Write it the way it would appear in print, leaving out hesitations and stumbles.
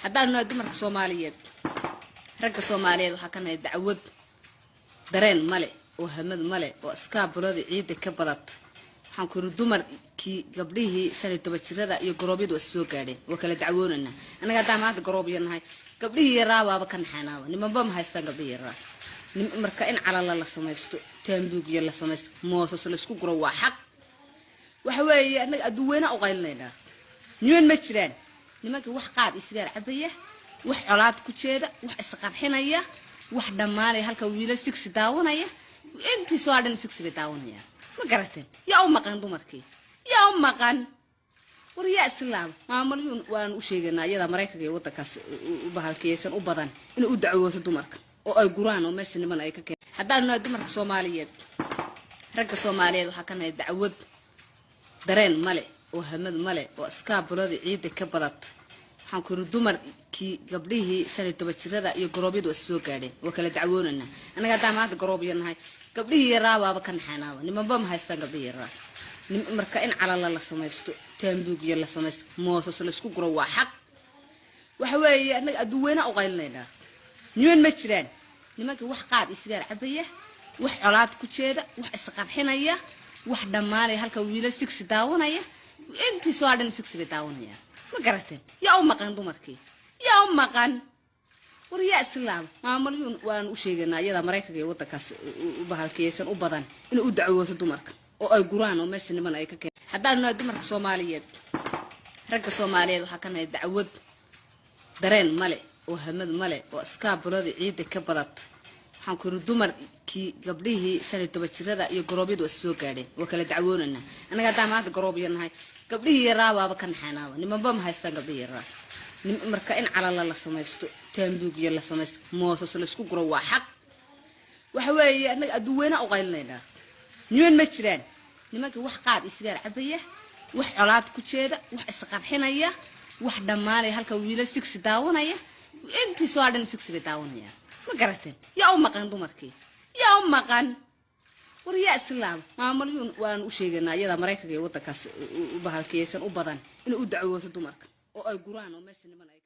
Haddaanu nahay dumarka Soomaaliyeed, ragga Soomaaliyeed waxaa ka nahay dacwad. Dareen male oo hamad male oo iskaabuladii ciidda ka badat. Waxaan ku yidhi dumarkii, gabdhihii 15 jirada iyo garoobyadu waa soo gaadheen, waa kala dacwoonaynaa. Annaga haddaan maanta garoobyo nahay, gabdhihii yaraa baaba ka naxaynaaba. Nimanba ma haystaan gabdhihii yaraa. Marka in calala la samaysto, taambuugya la samaysto, moosas la isku guro waa xaq. Waxa weeye annaga adduweynaha u qaylinaynaa. Niman ma jiraan. Nimankii wax qaad iyo sigaar cabaya, wax colaad ku jeeda, wax isqarxinaya, wax dhammaanaya, halka wiilal sigsi daawanaya. Intii soo dhan sigsi bay daawanayaan. Ma garateen? Yaa u maqan dumarkii? Yaa u maqan? War yaa islaam, maamalyuun waan u sheegaynaa, iyada Maraykanka iyo waddankaas u bahalkiyeysan u badan inay u dacwooto dumarka oo ay guraan oo meesha niman ay ka keen. Haddaanu nahay dumarka Soomaaliyeed, ragga Soomaaliyeed waxaa ka nahay dacwad. Dareen male oo hamad male oo iskaabuladii ciidda ka badat. Waxaan ku yidhi dumarkii, gabdhihii 15 jirada iyo garoobyadu waa soo gaadheen, waa kala dacwoonaynaa. Annaga haddaan maanta garoobyo nahay, gabdhihii yaraa baaba ka naxaynaaba. Nimanba ma haystaan gabdhihii yaraa. Marka in calala la samaysto, taambuugya la samaysto, moosas la isku guro waa xaq. Waxa weeye annaga adduweynaha u qaylinaynaa. Niman ma jiraan. Nimankii wax qaad iyo sigaar cabaya, wax colaad ku jeeda, wax isqarxinaya, wax dhammaanaya, halka wiilal sigsi daawanaya. Intii soo dhan sigsi bay daawanayaan. Ma garateen? Yaa u maqan dumarkii? Yaa u maqan? War yaa islaam, maamalyuun waan u sheegaynaa, iyada Maraykanka iyo waddankaas u bahalkiyeysan u badan inay u dacwooto dumarka oo ay guraan oo meesha niman ay ka keen. Haddaanu nahay dumarka Soomaaliyeed, ragga Soomaaliyeed waxaa ka nahay dacwad. Dareen male oo hamad male oo iskaabuladii ciidda ka badat. Waxaan ku yidhi dumarkii, gabdhihii 15 jirada iyo garoobyadu waa soo gaadheen, waa kala dacwoonaynaa. Annaga haddaan maanta garoobyo nahay, gabdhihii yaraa baaba ka naxaynaaba. Nimanba ma haystaan gabdhihii yaraa. Marka in calala la samaysto, taambuugya la samaysto, moosas la isku guro waa xaq. Waxa weeye annaga adduweynaha u qaylinaynaa. Niman ma jiraan. Nimankii wax qaad iyo sigaar cabaya, wax colaad ku jeeda, wax isqarxinaya, wax dhammaanaya, halka wiilal sigsi daawanaya. Intii soo dhan sigsi bay daawanayaan. Ma garateen? Yaa u maqan dumarkii? Yaa u maqan? War yaa islaam, maamalyuun waan u sheegaynaa, iyada Maraykanka iyo waddankaas u bahalkiyeysan u badan inay u dacwooto dumarka oo ay guraan oo meesha niman ay